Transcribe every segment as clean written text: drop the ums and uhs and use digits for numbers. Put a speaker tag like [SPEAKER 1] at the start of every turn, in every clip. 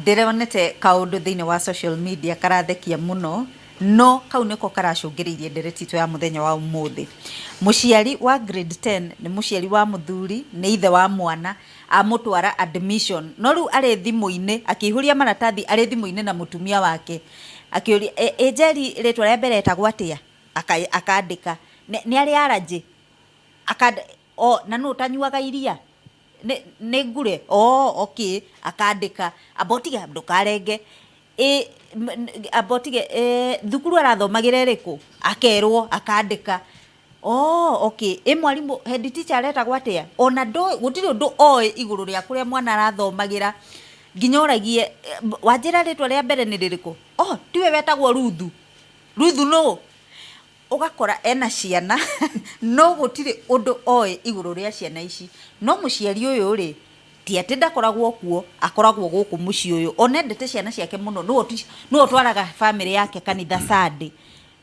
[SPEAKER 1] Ndĩronete kaũndũ thĩinĩ wa social media karathekia mũno, no kau nĩko karacũngĩrĩirie ndereti itũ ya mũthenya wa ũmũthĩ. Mũciari wa grade 10 nĩ mũciari wa mũthuri, nĩ ithe wa mwana, amũtwara admission, no rĩu arĩ thimũ-inĩ akĩihũria maratathi arĩ thimũ-inĩ na mũtumia wake, akĩũria ĩ Njeri rĩtwa rĩa mbere etagwo atĩa? Akandĩka, nĩ arĩ allergy? Na nũ ũtanyuaga iria? Nĩ ngure? Oh okay, akandĩka, amba ũtige ndũkarenge, ĩ amba ũtige thukuru arathomagĩra ĩrĩkũ? Akerwo akandĩka, oh okay, ĩ mwarimũ head teacher aretagwo atĩa? Ona ndoĩ, gũtirĩ ũndũ oĩ igũrũ rĩa kũrĩa mwana arathomagĩra, nginya oragie wanjĩra rĩtwa rĩa mbere nĩ rĩrĩkũ? Oh tiwe wetagwo Ruthu? Ruthu nũ? Ũgakora ena ciana no gũtirĩ ũndũ oĩ igũrũ rĩa ciana ici. No mũciari ũyũ rĩ, ti atĩ ndakoragwo kuo, akoragwo gũkũ mũciĩ ũyũ. Ona endete ciana ciake mũno, nĩwe ũtwaraga bamĩrĩ yake kanitha Sunday.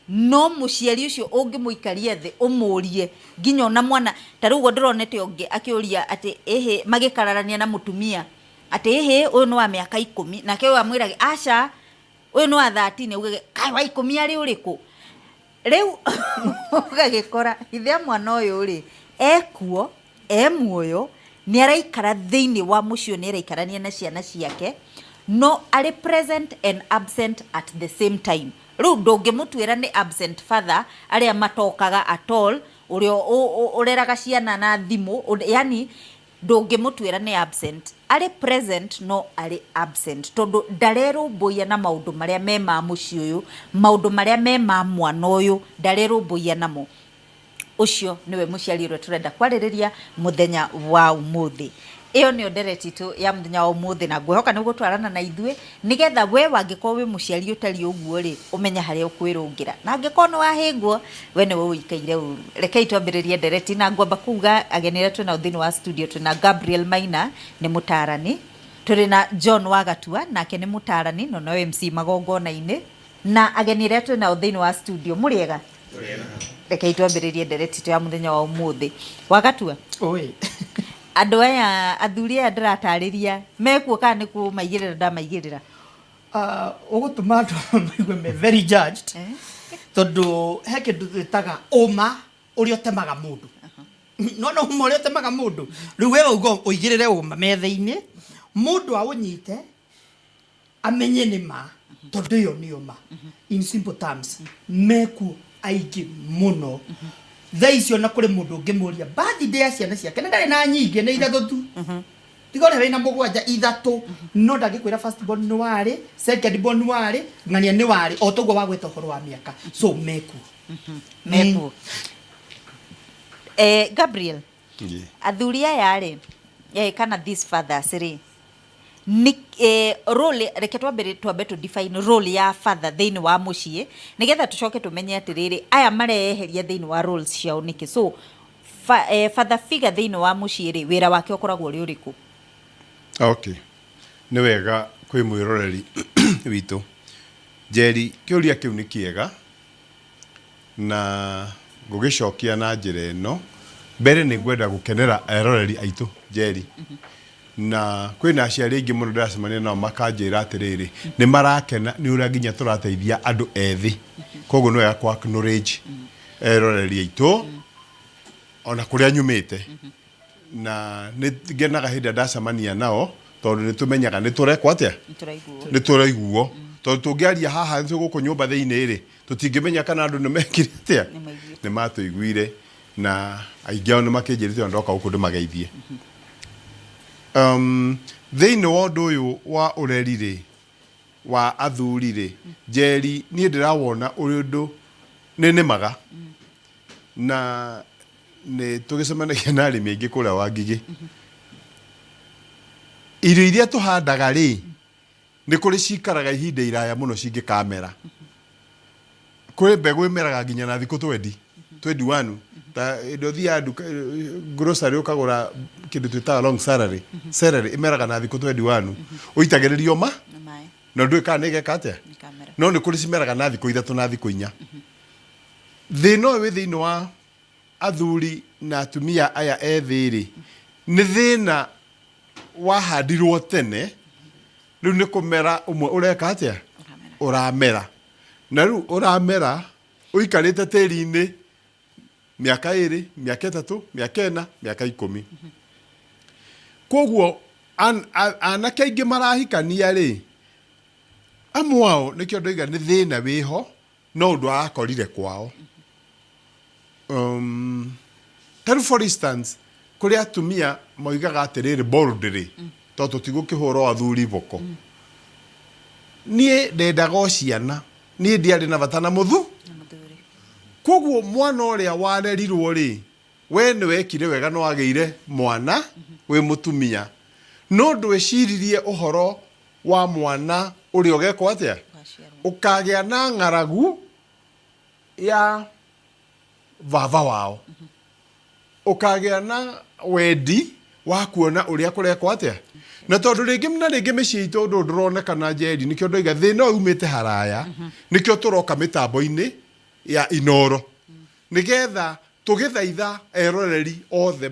[SPEAKER 1] No mũciari ũcio ũngĩmũikaria thĩ ũmũrie nginya ona mwana, ta rĩu ũguo ndĩronete ũngĩ akĩũria atĩ ĩhĩ, magĩkararania na mũtumia, atĩ ĩhĩ ũyũ nĩ wa mĩaka ikũmi, nake ũyũ amwĩrage aca, Ũyũ nĩ wa 13 augage kaĩ wa ikũmi arĩ ũrĩkũ? Rĩu ũgagĩkora ithe a mwana ũyũ rĩ, ekuo, e muoyo, nĩ araikara thĩinĩ wa mũciĩ ũyũ, nĩ araikarania na ciana ciake, no arĩ present and absent at the same time. Rĩu ndũngĩmũtuĩra nĩ absent father arĩa matokaga at all, ũrĩa ũreraga ciana na thimũ, yaani Ndũngĩmũtuĩra nĩ absent. Arĩ present no arĩ absent tondũ ndarerũmbũiya na maũndũ marĩa me ma mũciĩ ũyũ, maũndũ marĩa me ma mwana ũyũ ndarerũmbũiya namo. Ũcio nĩwe mũciari ũrĩa tũrenda kwarĩrĩria mũthenya wa ũmũthĩ. Ĩyo nĩyo ndereti itũ ya mũthenya wa ũmũthĩ na ngwĩhoka nĩ ũgũtwarana na ithuĩ nĩgetha we wangĩkorwo wĩ mũciari ũtariĩ ũguo rĩ, ũmenye harĩa ũkwĩrũngĩra. Na angĩkorwo nĩ wahĩngwo, we nĩwe ũikaire ũru. Rekei twambĩrĩrie ndereti na ngwamba kuga ageni arĩa twĩnao thĩinĩ wa studio twĩna Gabriel Maina nĩ mũtaarani, tũrĩ na John Wagatua nake nĩ mũtaarani na no MC magongona-inĩ, na ageni arĩa twĩnao thĩinĩ wa studio mũrĩ ega? Rekei twambĩrĩrie ndereti itũ ya mũthenya wa ũmũthĩ. Wagatua?
[SPEAKER 2] Oi.
[SPEAKER 1] Andũ aya athuri aya ndĩratarĩria mekuo kana nĩ kũmaigĩrĩra ndamaigĩrĩra?
[SPEAKER 2] Ũgũtũma andũ maigue me very judged tondũ he kĩndũ twĩtaga ũma ũrĩa ũtemaga mũndũ. Nona ũma ũrĩa ũtemaga mũndũ, rĩu we wauga ũigĩrĩre ũma metha-inĩ, mũndũ aũnyite amenye nĩ ma tondũ ĩyo nĩyo ma. In simple terms, mekuo aingĩ mũno thaa icio ona kũrĩ mũndũ ũngĩmũria birthday ya ciana ciake na ndarĩ na nyingĩ nĩ ithatũ tu tiga ũrĩa wĩna mũgwanja ithatũ no ndangĩkwĩra first born nĩ warĩ second born nĩ warĩ ng'ania nĩ warĩ o toguo wagweta ũhoro wa mĩaka so mekuo.
[SPEAKER 1] Mekuo. Gabriel, athuri aya rĩ, kana these fathers rĩ, nĩ role, reke twambe twambe tũ define role ya father thĩinĩ wa mũciĩ nĩgetha tũcoke tũmenye atĩrĩrĩ, aya mareyeheria thĩinĩ wa roles ciao nĩkĩ? So father figure thĩinĩ wa mũciĩ rĩ, wĩra wake ũkoragwo ũrĩ ũrĩkũ?
[SPEAKER 3] Okay. Nĩ wega kwĩ mwĩroreri witũ. Njeri, kĩũria kĩu nĩ kĩega na ngũgĩcokia na njĩra ĩno. Mbere nĩ ngwenda gũkenera eroreri aitũ, Njeri. Na kwĩna aciari aingĩ mũno ndĩracemania nao makanjĩra atĩrĩrĩ, nĩ marakena nĩ ũrĩa nginya tũrateithia andũ ethĩ. Koguo nĩ wega kũ acknowledge eroreri aitũ ona kũrĩa nyumĩte. Na nĩ ngenaga hĩndĩ ĩrĩa ndacemania nao tondũ nĩ tũmenyaga nĩ tũrekwo atĩa? Nĩ tũraiguo. Tondũ tũngĩaria haha twĩ gũkũ nyũmba thĩinĩ rĩ, tũtingĩmenya kana andũ nĩ mekire atĩa? Nĩ matũiguire. Na aingĩ ao nĩ makĩnjĩrĩte ona ndoka gũkũ ndĩmageithie. Thĩinĩ wa ũndũ ũyũ wa ũreri rĩ, wa athuri rĩ, Njeri niĩ ndĩrawona ũrĩ ũndũ nĩ nĩmaga na nĩ tũgĩcemanagia na arĩmi aingĩ kũrĩa Wangigĩ. Irio iria tũhandaga rĩ, nĩ kũrĩ cikaraga ihinda iraya mũno cingĩkamera. Kwĩ mbegũ ĩmeraga nginya na thikũ twendi, twendi wanu. Ta hĩndĩ ũthiaga nduka grocery ũkagũra kĩndũ twĩtaga long celery, celery ĩmeraga na thikũ twendi wanu. Ũitagĩrĩria o ma na ndũĩ kana nĩ ĩgeka atĩa. No nĩ kũrĩ cimeraga na thikũ ithatũ na thikũ inya. Thĩna ũyũ wĩ thĩinĩ wa athuri na atumia aya ethĩ rĩ, nĩ thĩna wahandirwo tene. Rĩu nĩ kũmera ũmwe ũreka atĩa? Ũramera. Na rĩu ũramera ũikarĩte tĩri-inĩ mĩaka ĩrĩ, mĩaka ĩtatũ, mĩaka ĩna, mĩaka ikũmi. Koguo anake aingĩ marahikania rĩ, amwe ao nĩkĩo ndoiga nĩ thĩna wĩho no ũndũ arakorire kwao. Ta rĩu for instance, kũrĩ atumia moigaga atĩrĩrĩ boldly, tondũ tũtigũkĩhũra o athuri iboko. Niĩ ndendaga o ciana, niĩ ndiarĩ na bata na mũthu. Koguo mwana ũrĩa warerirwo rĩ, we nĩ wekire wega nĩ wagĩire mwana wĩ mũtumia, no ndweciririe ũhoro wa mwana ũrĩa ũgekwo atĩa, ũkagĩa na ng'aragu ya baba wao, ũkagĩa na wendi wa kuona ũrĩa kũrekwo atĩa. Na tondũ rĩngĩ na rĩngĩ mĩciĩ itũ ũndũ ndũronekana Njeri, nĩkĩo ndoiga thĩna ũyũ umĩte haraya, nĩkĩo tũroka mĩtambo-inĩ ya Inoro, nĩgetha tũgĩthaitha eroreri othe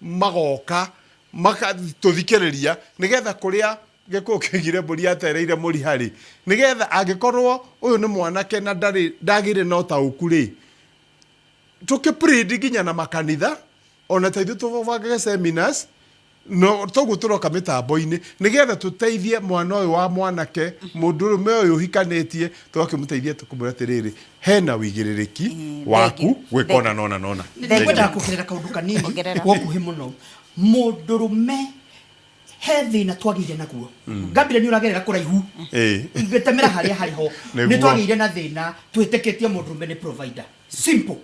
[SPEAKER 3] magoka magatũthikĩrĩria, nĩgetha kũrĩa gĩkũyũ kĩoigire mbũri yatereire mũri harĩ, nĩgetha angĩkorwo ũyũ nĩ mwanake na ndarĩ ndagĩrĩ na ũtaũku rĩ, tũkĩ plead nginya na makanitha ona ta ithuĩ tũbangage seminars, no toguo tũroka mĩtambo-inĩ nĩgetha tũteithie mwana ũyũ wa mwanake, mũndũrũme ũyũ ũhikanĩtie, tũgakĩmũteithia tũkũmwĩra atĩrĩrĩ, hena wĩigĩrĩrĩki waku gwĩka ũna na ũna na ũna.
[SPEAKER 2] Nĩngwendaga kuongerera kaũndũ kanini
[SPEAKER 1] Ongerera.
[SPEAKER 2] gwa ũkuhĩ mũno. Mũndũrũme he thĩna twagĩire naguo. Gabriel nĩ ũragerera kũraihu. Ngĩtemera harĩa harĩ ho.
[SPEAKER 3] Nĩguo.
[SPEAKER 2] Nĩ twagĩire na thĩna twĩtĩkĩtie mũndũrũme nĩ provider. Simple.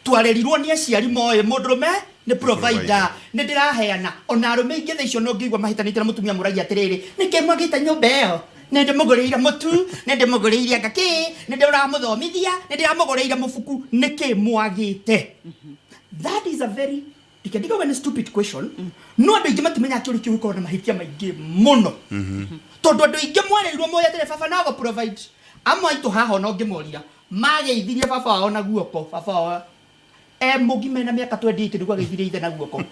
[SPEAKER 2] Twarerirwo nĩ aciari moĩ mũndũrũme nĩ provider. Nĩ ndĩraheana. Ona arũme aingĩ thaa icio no ngĩigua mahĩtanĩtie na mũtumia mũragia atĩrĩrĩ, nĩkĩ mwagĩte nyũmba ĩyo? Nĩ ndĩmũgũrĩire mũtu, nĩ ndĩmũgũrĩire anga kĩ, nĩ ndĩramũthomithia, nĩ ndĩramũgũrĩire mũbuku, nĩkĩ mwagĩte? That is a very, ndike ndikauga nĩ stupid question, no andũ aingĩ matimenyaga kĩũria kĩu gĩkoragwo na mahĩtia maingĩ mũno. Tondũ andũ aingĩ mwarerirwo moĩ atĩrĩ, baba no agũ provide. Amwe aitũ haha ona ũngĩmoria, mageithirie baba wao na guoko, baba wao e mũgima ena mĩaka 28 nĩguo ageithirie ithe na guoko.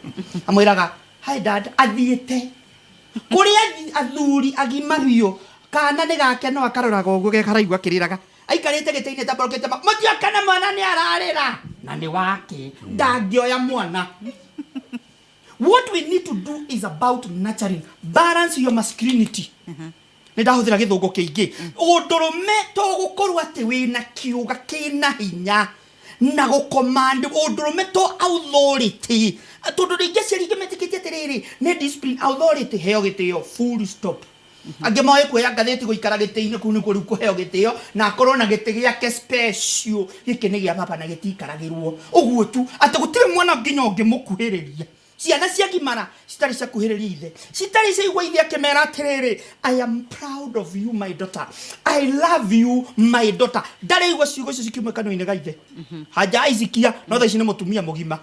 [SPEAKER 2] Amwĩraga, hi dad, athiĩte. Kũrĩ athuri agima biũ, kana nĩ gake no akaroraga ũguo ge karaihu akĩrĩraga. Aikarĩte gĩtĩ-inĩ atambarũkĩte ma, mũtiũĩ kana mwana nĩ ararĩra? Na nĩ wake, ndangĩoya mwana. What we need to do is about nurturing. Balance your masculinity. Nĩ ndahũthĩra gĩthũngũ kĩingĩ. Ũndũrũme to gũkorwo atĩ wĩna kĩũga kĩna hinya na gũcommand, ũndũrũme to authority. Tondũ rĩngĩ aciari aingĩ metĩkĩtie atĩrĩrĩ, nĩ discipline, authority, heo gĩtĩo, full stop. Angĩ moĩ kuoya ngathĩti gũikara gĩtĩ-inĩ kũu nĩkuo rĩu kũheo gĩtĩo, na akorwo na gĩtĩ gĩake special, gĩkĩ nĩ gĩa baba na gĩtiikaragĩrwo. Ũguo tu, atĩ gũtirĩ mwana nginya ũngĩmũkuhĩrĩria. Ciana ciagimara citarĩ ciakuhĩrĩria ithe, citarĩ ciaigua ithe akĩmera atĩrĩrĩ, I am proud of you my daughter, I love you my daughter. Ndarĩ aigua ciugo icio cikiuma kanua-inĩ ga ithe. Haja aicikia, no thaa ici nĩ mũtumia mũgima.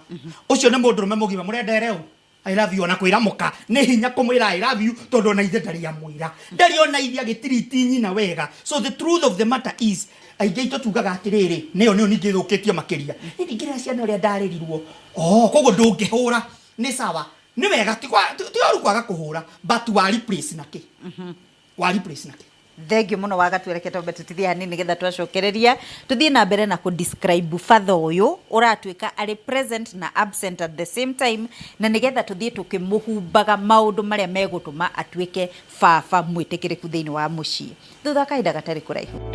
[SPEAKER 2] Ũcio nĩ mũndũrũme mũgima, mũrenda ere ũ? I love you, ona kwĩra mũka nĩ hinya kũmwĩra I love you tondũ ona ithe ndarĩ amwĩra, ndarĩ ona ithe agĩtiriti nyina wega. So the truth of the matter is, aingĩ aitũ tugaga atĩrĩrĩ, nĩyo nĩyo ningĩ ĩthũkĩtio makĩria, niĩ ndingĩrera ciana ũrĩa ndarerirwo. Oh, koguo ndũngĩhũra nĩ sawa, nĩ wega, ti ũru kwaga kũhũra, but wa replace na kĩ? Wa replace na kĩ?
[SPEAKER 1] Thengiũ mũno Wagatua, reke twambe tũtithie hanini nĩgetha twacokereria tũthiĩ na mbere na kũ describe father ũyũ ũratuĩka arĩ present na absent at the same time, na nĩgetha tũthiĩ tũkĩmũhumbaga maũndũ marĩa megũtũma atuĩke baba mwĩtĩkĩrĩku thĩinĩ wa mũciĩ thutha wa kahinda gatarĩ kũraihu.